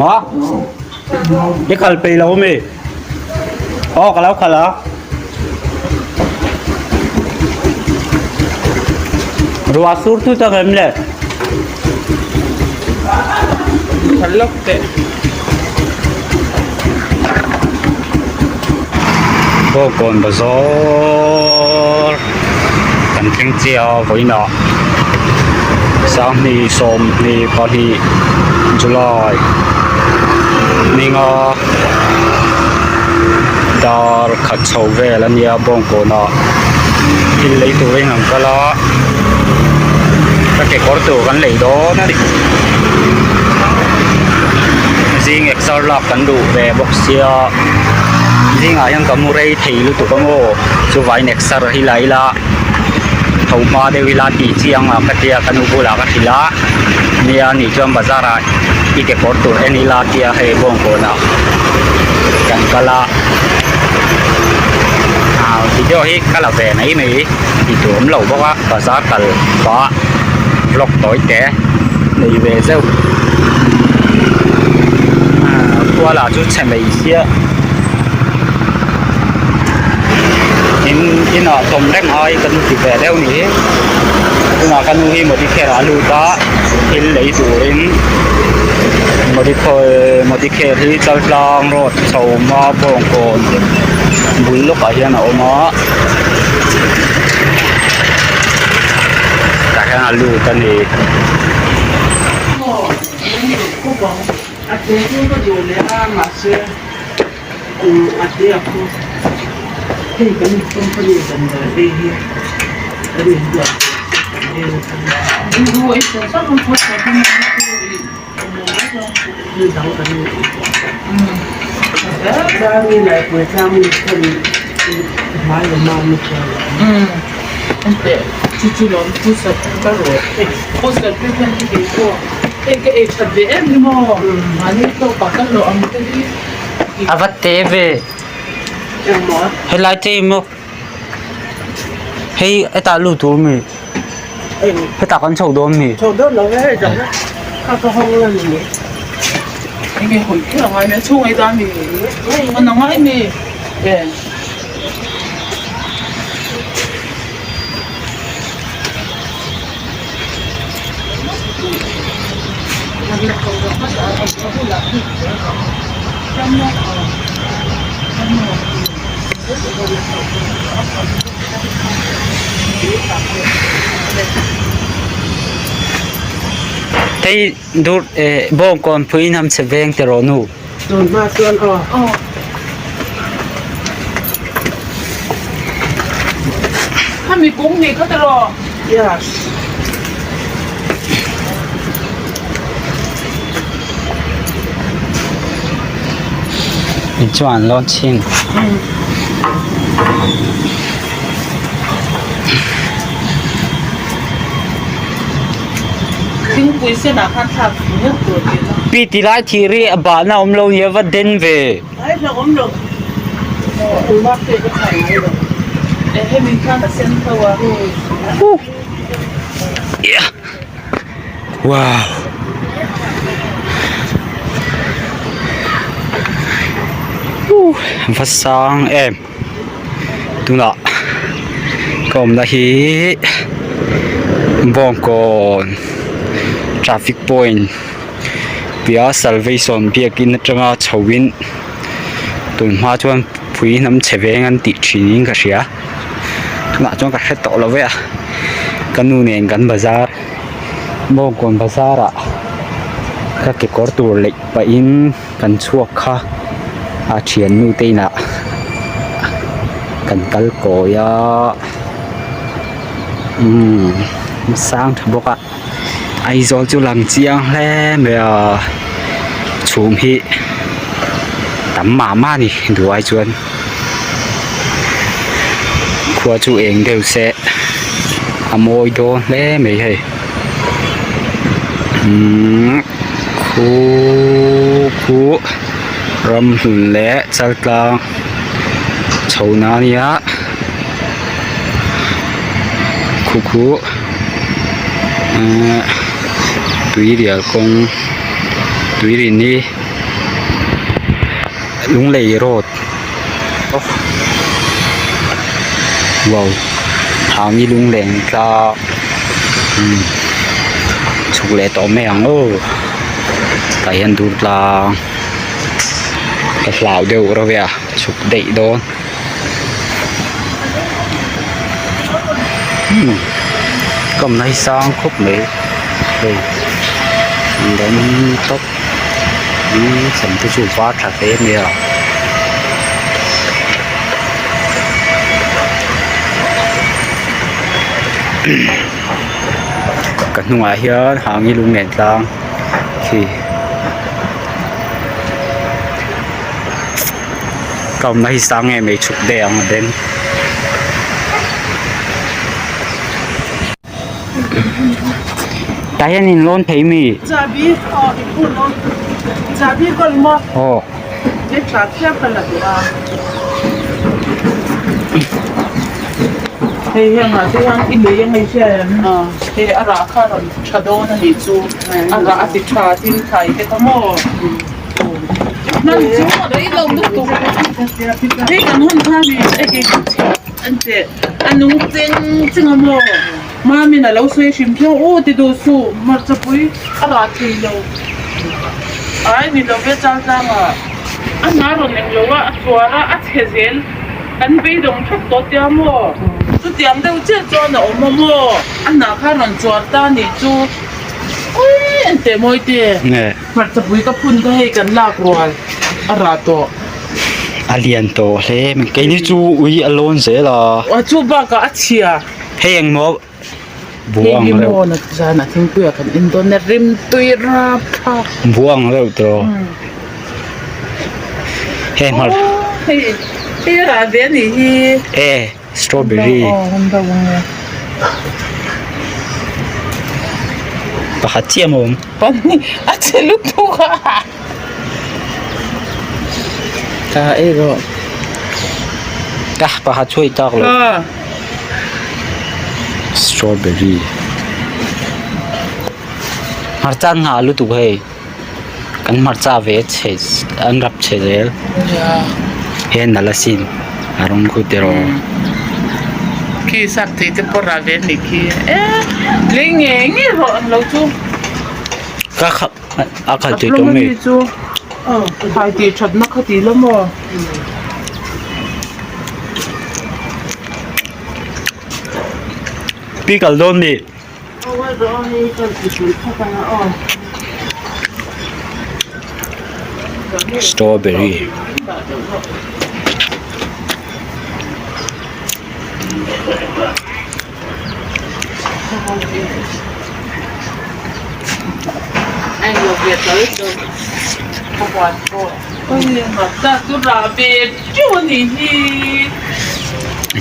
Ma? I khal pei lo mi? Aw ka lo khal a. Ruah sur tu tak em le? Khal lawk teh. Bawngkawn bazar kan thleng chiah a vawiinah sanghnih sawmhnih pahnih July hminga dar khat chho vel a nia bawngkawnah thil lei turin an kal a ka kekawr tur kan lei dawn a ni zing exer lak kan duh ve bawk sia zingah hian ka mu rei thei lutuk ang aw chuvangin exer hi la ila tho hma deuh ila tih chiang a ka tia ka nu bulah ka hrilh a nia nih chuan bazar ah i kekawr tur en ila tia hei bawngkawnah kan kal a ah video hi ka la ve mai mai tih tur awm lo bawk a bazar kal pah vlog tawi te nei ve zeuh ah khua lah chu chhe mai sia in inah tawm reng ai kan ti ve deuh ni hi tunah ka nu hi modicare ah a lut a thil lei turin modicare hi chaltlang road chho hma bawngkawn bul lawkah hian a awm a tah hian a lut a ni. A va te ve helai te hi maw hei hetah lut tur ami hetah kan chho dawn ami. Hei dur eh bawngkawn pui in hamchhe veng te rawh nu. Inchuan lawn chhin. Pi ti lai thir hi a bahna awm lo nia va den ve. Wow. Va sang em tunah ka awmna hi Bawngkawn traffic point tia salvation biakin atanga chho in tun hma chuan pui hnam chhe veng an tih thin in ka hria tunah chuan ka hre tawh lo ve a ka nu nen kan bazar Bawngkawn bazar ah ka kekawr tur leih pahin kan chhuak kha a thiannu te inah kan kal kawi a umm sang tha bawk a Aizawl chu lang chiang hle mai a chhum hi tam mah mah a ni duh ai chuan khua chu eng deuh se a mawi dawn hle mai hei umm khu khu ramhlun leh chaltlang chho na a nia khu khu ehh tui rial kawng. Tuirin hi Lunglei road wow hangi lungleng tlang umm chhuk leh tawh mai ang aw tah hian dur tlang ka hlau deuh reuh e a chhuk daih dawn umm ka awmna hi sang khawp mai hei lawm tawp in sam te chu var tha hle mai a. Ka hnungah hian hangi lunglen tlang khi ka awmna hi sang nge mai chhuk daih ang a beng. Tah hian in lawn thei mi? Chahbi aw i phun aw chahbi kawl maw? Aw. He tha thiam ka la duh a. Hei heng ah te hian i lei ang i hria em? Hei a rah kha rawn tha dawn a nih chu a rah a ti tha tin thlai te kha maw? Hman chu a rei lo lutuk hei kan hun kha ni hei an che a nung cheng cheng a maw Mamin a lo sawi hrim khiau aw ti duh suh hmarchapui a rah thei lo ai ni lo ve chal tlang ah a hna rawn eng lo a a chuar a a chhe zel kan beidawng thap tawh tia maw chutiang deuh chiah chuan a awm a maw a hna kha rawn chuar ta nih chu ui enteh mawi te. Hmarchapui ka phun kha hei kan lak rual a rah tawh. A lian tawh hle mai keini chu ui a lawn zel a. A chu bakah a chhia. Hei eng maw buang reuh. Hei hi maw na zanah thingpuiah kan in dawn a rim tui rap thlak. Buang reuh tawh. Hei hmar. Hei hei a rah ve a nih hi. E strawberry. Pakhat chiah maw awm. Pahnih a che lutuk a. Ka ei rawh. Ka pakhat chhuah i tak lo. Strawberry. Hmarcha an nghah lutuk hei. Kan hmarcha ve chhe an rap chhe zel. He nalh asin a rawng khu te rawh. Khi sap thei te pawh rah ve anih khi e lei ngei ngei rawh ang lo chu. Ka khap a khalh tui tawh mai. Chu thai tih that na kha ti la maw. Pi kal dawn mi. Strawberry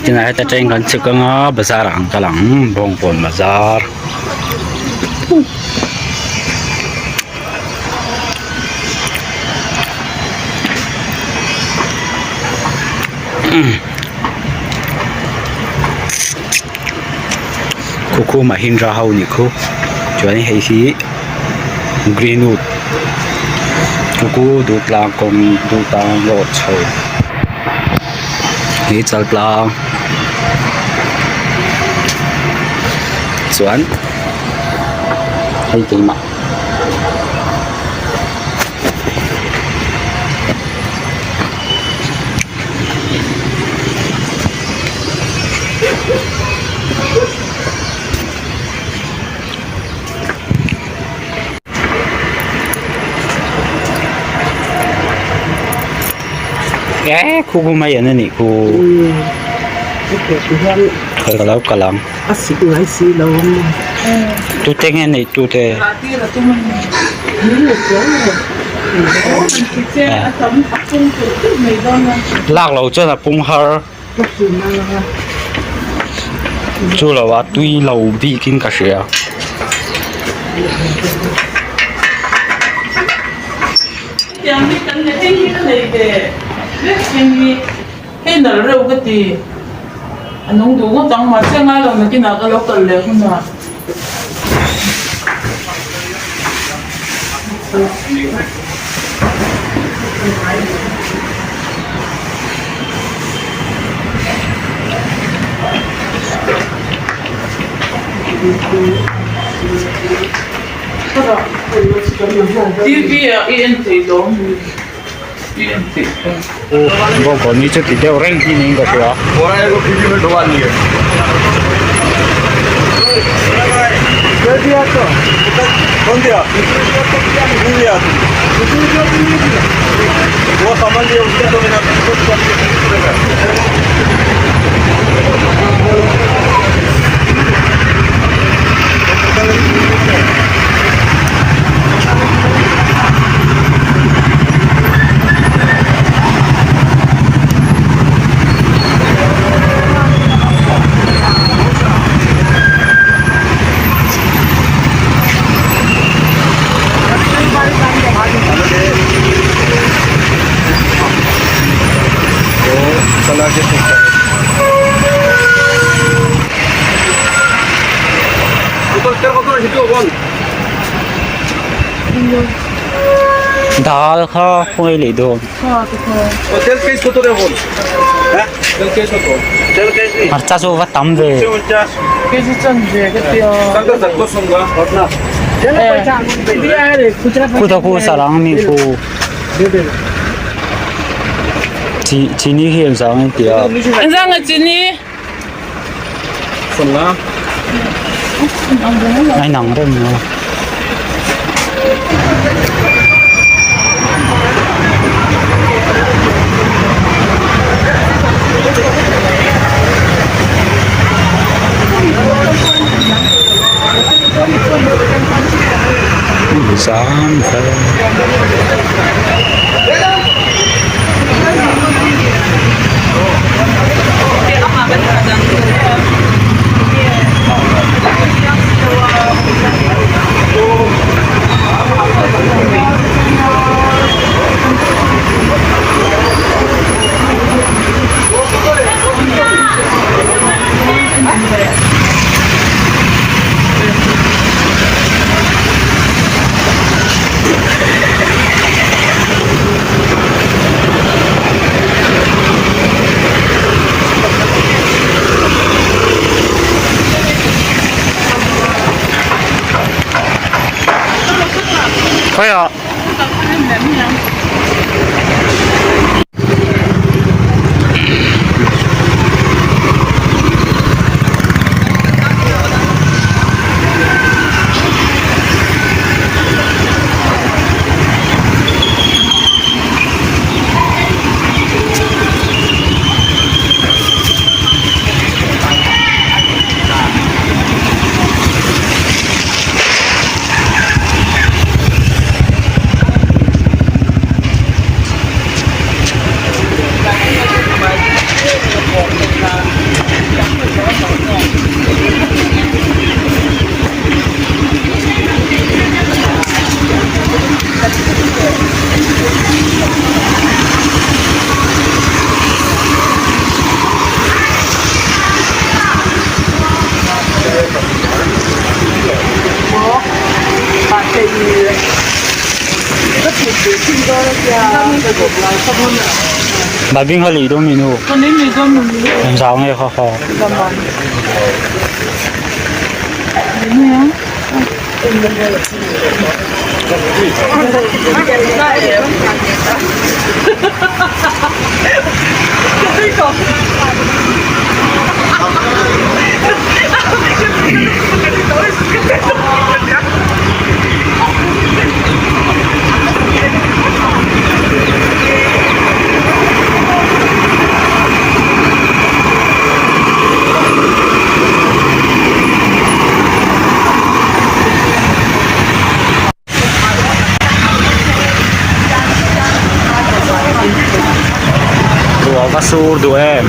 Tinah heta teng kan chhuk anga bazar ah an kal ang bawngkawn bazar. Khu khu Mahindra ho nih khu chuan hei hi Greenwood khu khu Duhtlang kawng Duhtlang road chho hi Chaltlang chuan hei keimah. E khu khu mai an anih khu ka lo kal ang tute nge nei tute Lak lo chuan a pung har chu lo a tui lo bik in ka hria. TV ah i en thei lawm i en thei Bawngkawn hi chu ti deuh reng hi niin ka hria. Dal kha khawngaih leh dawn. Hmarcha chu va tam ve. Khuta khu sarang mi khu. Chi chini hi engzah nge tia. Engzah nge chini? Ai nang reng lo. Zam Khawiah. Baibing kha lei dawn mi nu. Engzah nge kha kha. Ruah va sur duh em.